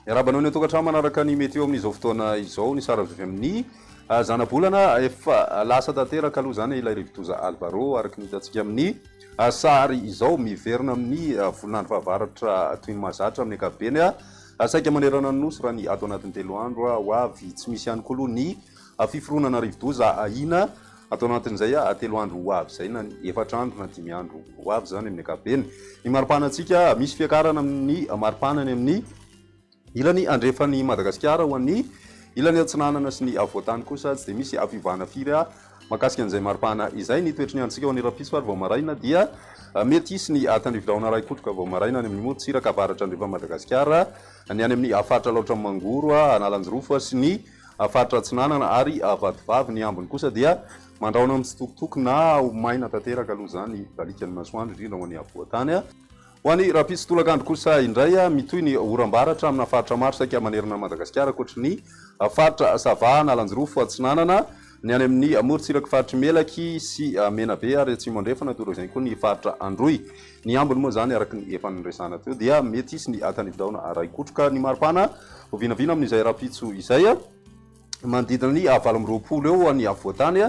Miarahaba anao ny an-tokantrano manaraka ny météo amin'izao fotoana izao. Ny sary avy amin'ny zanabolana efa lasa tanteraka aloha izany ilay rivodoza Alvaro araka ny hitantsika amin'ny sary izao. Miverina amin'ny volon'andro fahavaratra toy ny mahazatra amin'ny ankapobeny saika manerana ny Nosy raha ny ato anatin'ny 3 andro ho avy. Tsy misy ihany koa aloha ny fiforonana rivodoza ahiana Ato anatin'izay 3 andro ho avy izay na ny efatra andro na dimy andro ho avy izany amin'ny ankapobeny. Ny maripana antsika, misy fiakarana amin'ny maripana any amin'ny ilany andrefan'i Madagasikara ho an'ny ilany atsinanana sy ny afovoantany kosa tsy dia misy fiovana firy mahakasika an'izay maripana izay. Ny toetry ny androntsika ho an'ny rahampitso ary vao maraina dia mety hisy ny tandrivi-drahona iray kotroka vao maraina any amin'ny morontsiraka avaratra andrefan'i Madagasikara, ny any amin'ny faritra Alaotra Mangoro, Analanjirofo sy ny Faritra Atsinanana ary Vatovavy, ny ambiny kosa dia mandrahona mitsitokotoko na ho maina tanteraka aloha izany balikan'ny masoandro, indrindra ho an'ny afovoan-tany. Ho an'ny rahampitso tolakandro kosa indray, mitohy ny oram-baratra amina faritra maro saika manerana an'i Madagasikara ankoatry ny faritra Sava, Analanjirofo, Atsinanana, ny any amin'ny morontsirak'i faritr'i Melaky sy Menabe ary Atsimo Andrefana, toy ireo izany koa ny faritra Androy. Ny ambiny moa izany araka ny efa niresahana teo dia mety hisy ny tanividaona arahi-kotroka ny maripana ho vinavina amin'izay rahampitso izay, manodidina ny 28 eo ho an'ny afovoan-tany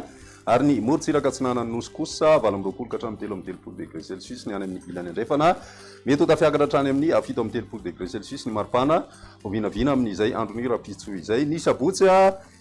ary ny morontsiraka atsinanan'ny Nosy kosa 28 ka hatramin'ny 33 degré celsius ny any amin'ny ilany andrefana. Mety ho tafiakatra hatrany amin'ny 37 degré celsius ny maripana ho vinavina amin'izay andron'ny rahampitso izay. Ny sabotsy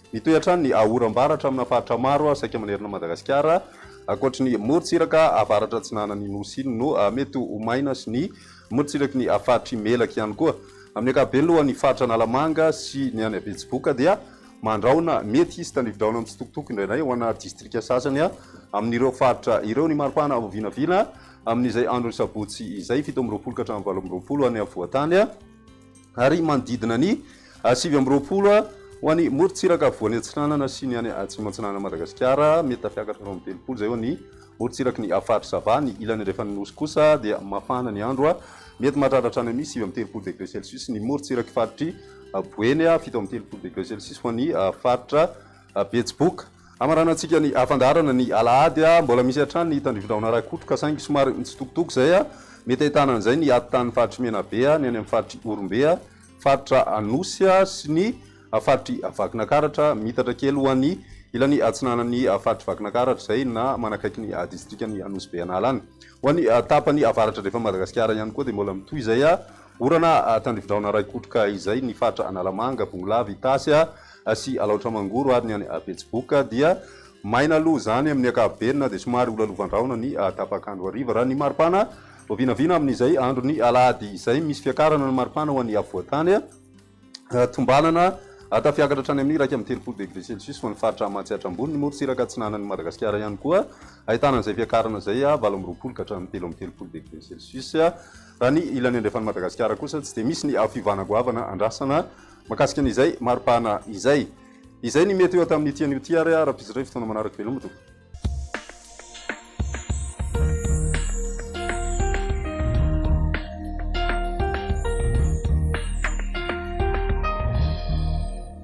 Mitohy hatrany ny oram-baratra amina faritra maro saika manerana an'i Madagasikara. Ankoatry ny morontsiraka avaratra atsinanan'ny Nosy iny no mety ho maina sy ny morontsiraky ny faritr'i Melaky ihany koa. Amin'ny ankapobeny aloha ny faritra Analamanga sy ny any Betsiboka dia mandrahona mety hisy tandrivi-drahona mitsitokotoko indraindray ho ana distrika sasany amin'ireo faritra ireo. Ny maripana ho vinavina amin'izay andron'ny sabotsy izay, 27 ka hatramin'ny 28 any afovoan-tany. ary manodidina ny 29 ho an'ny morontsiraka afovoany atsinanana sy ny any atsimo atsinanan'i Madagasikara, mety tafiakatra 32 izay ho an'ny morontsiraky ny faritra Sava, ny ilany andrefan'ny Nosy kosa dia mafana ny andro, mety mahatratra hatrany amin'ny 39 degré celsius ny morontsiraky faritr'i Boeny, 37 degré celsius ho an'ny faritra Betsiboka. Hamaranantsika ny fandaharana ny alahady, mbola misy hatrany ny tandrifindrahona Rakotroka saingy somary mitsitokotoko izay, mety ahitana an'izay ny atitan'ny faritr'i Menabe, ny any amin'ny faritr'i Ihorombe, faritra Anosy sy ny faritr'i Vakinakaratra, miitatra kely ho an'ny ilany atsinanan'ny faritr'i Vakinakaratra izay na manakaiky ny distrikan'i Anosibe An'ala any. Ho an'ny tapany avaratra andrefan'i Madagasikara ihany koa dia mbola mitohy izay orana tandrifindrahona Raikotroka izay ny faritra Analamanga, Bongolava, Itasy, sy Alaotra Mangoro ary ny any Betsiboka dia maina aloha izany amin'ny ankapobeny na dia somary holalovan-drahona ny tapak'andro hariva. Raha ny maripana vao vinavina amin'izay andron'ny alahady izay, misy fiakarana ny maripana ho an'ny afovoan-tany, tombanana tafiakatra hatrany amin'ny 31 degré celsius ho an'ny faritra Matsiatra Ambony, ny morontsiraka atsinanan'i Madagasikara ihany koa ahitana an'izay fiakarana izay 28 ka hatramin'ny 33 degré celsius. Raha ny ilany andrefan'i Madagasikara kosa tsy dia misy ny fiovana goavana andrasana Mahakasika an'izay maripana izay. Izay ny mety ho tamin'ity anio ity ary rahampitso indray fotoana manaraka veloma tompoko.